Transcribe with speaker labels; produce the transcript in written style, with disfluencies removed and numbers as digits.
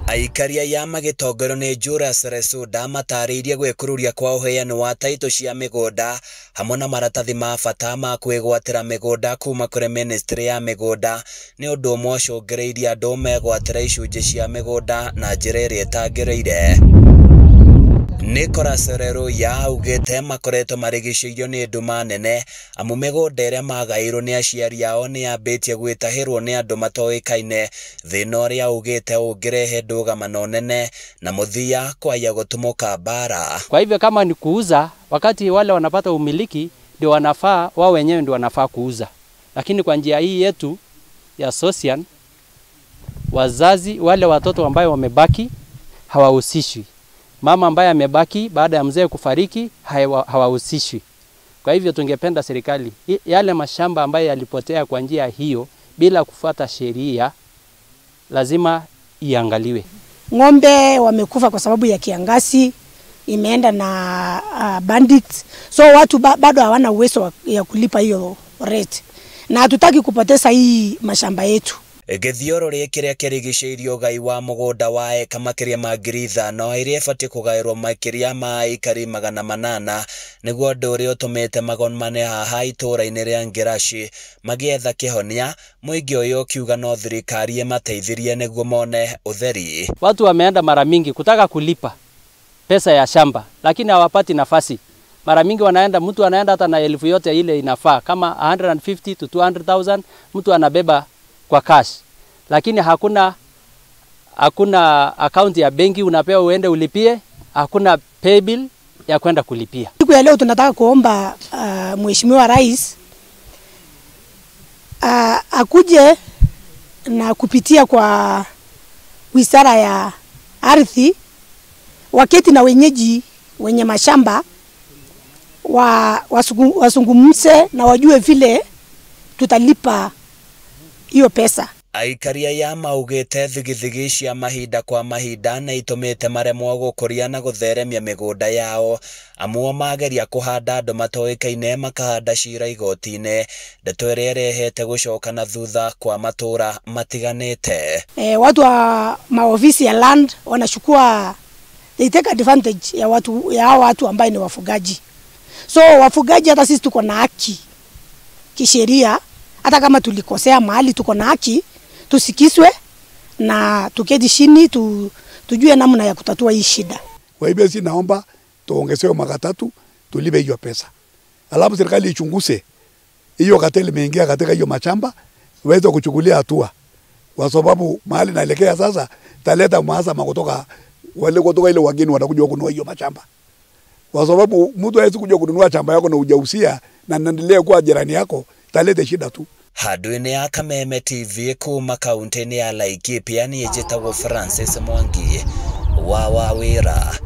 Speaker 1: Aikaria ya magĩtongorio nĩ Julius Lesuda matarĩirie gwĩkururia kwa ũheani wa taitũ cia mĩgũnda hamwe na maratathi ma bata ma kwĩgwatĩra mĩgũnda kuma kũrĩ ministry ya mĩgũnda nĩ ũndũ ũmwe ũcũngĩrĩirie andũ megwatĩre icunjĩ cia mĩgũnda na njĩra ĩrĩa ĩtagĩrĩire. Nicholas Leruya augĩte makoretwo marigicĩirio nĩ nduma nene amu mĩgũnda ĩrĩa magaĩirwo nĩ aciari ao nĩ yambĩtie gwĩtahĩrwo nĩ andũ matoĩkaine, thĩna ũrĩa augĩte ũngĩrehe ndũgamano nene na mũthia kwaya gũtumũka mbara.
Speaker 2: Kwa hivyo kama ni kuuza, wakati wale wanapata umiliki ndio wanafaa wao wenyewe ndio wanafaa kuuza, lakini kwa njia hii yetu ya Sosian, wazazi wale watoto ambao wamebaki hawahusishwi. Mama ambaye amebaki baada ya mzee kufariki hawahusishwi. Kwa hivyo tungependa serikali yale mashamba ambayo yalipotea kwa njia hiyo bila kufuata sheria lazima iangaliwe.
Speaker 3: Ng'ombe wamekufa kwa sababu ya kiangazi, imeenda na bandits. So watu bado hawana uwezo ya kulipa hiyo rate. Na hatutaki kupoteza hii mashamba yetu.
Speaker 1: Gĩthiũrũrĩ kĩrĩa kĩrigicĩirie ũgai wa mũgũnda wa eka makĩria ma 5,000 iria ĩbatiĩ kũgaĩrwo makĩria ma aikari 800 nĩguo ũndũ ũrĩa ũtũmĩte magomane haha itũũra-inĩ rĩa Ngiraci magĩetha kĩhonia, mũingĩ ũyũ ũkiuga no thirikari ĩmateithirie nĩguo mone ũtheri.
Speaker 2: Watu wameenda mara mingi kutaka kulipa pesa ya shamba lakini hawapati nafasi. Mara mingi wanaenda, mtu anaenda hata na elfu yote ile inafaa kama 150 to 200,000 mtu anabeba kwa cash, lakini hakuna account ya benki unapewa uende ulipie, hakuna pay bill ya kwenda kulipia.
Speaker 3: Siku ya leo tunataka kuomba Mheshimiwa Rais akuje na kupitia kwa Wizara ya Ardhi waketi na wenyeji wenye mashamba wasungumze na wajue vile tutalipa hiyo pesa.
Speaker 1: Aikaria ya maugĩte thigithigi cia mahinda kwa mahinda na itũmĩte maremwo gũkũria na gũtheremia mĩgũnda yao, amu o mageria kũhanda andũ matoĩkaine makahanda cira igoti-inĩ, ndeto ĩrĩa ĩrehete gũcoka na thutha kwa matũra matiganĩte.
Speaker 3: Watu wa maofisi ya land wanachukua, they take advantage ya watu, ya watu ambao ni wafugaji. So wafugaji hata sisi tuko na haki kisheria, hata kama tulikosea mahali tuko na haki tusikizwe na tuketi chini tujue namna ya kutatua hii shida.
Speaker 4: Kwa hivyo si naomba tuongezewe mara 3 tulipe hiyo pesa. Alafu serikali ichunguze hiyo kateli imeingia katika hiyo mashamba waweze kuchukulia hatua. Kwa sababu mahali naelekea sasa taleta mahasama kutoka wale kutoka ile wageni watakuja kununua hiyo mashamba. Kwa sababu mtu hawezi kuja kununua shamba yako na hujahusia na naendelea kuwa jirani yako, talete shida tu.
Speaker 1: Handũ-inĩ ya Kameme TV kuma kaunti-inĩ ya Laikipia niĩ njĩtagwo Francis Mwangi wa Wawĩra.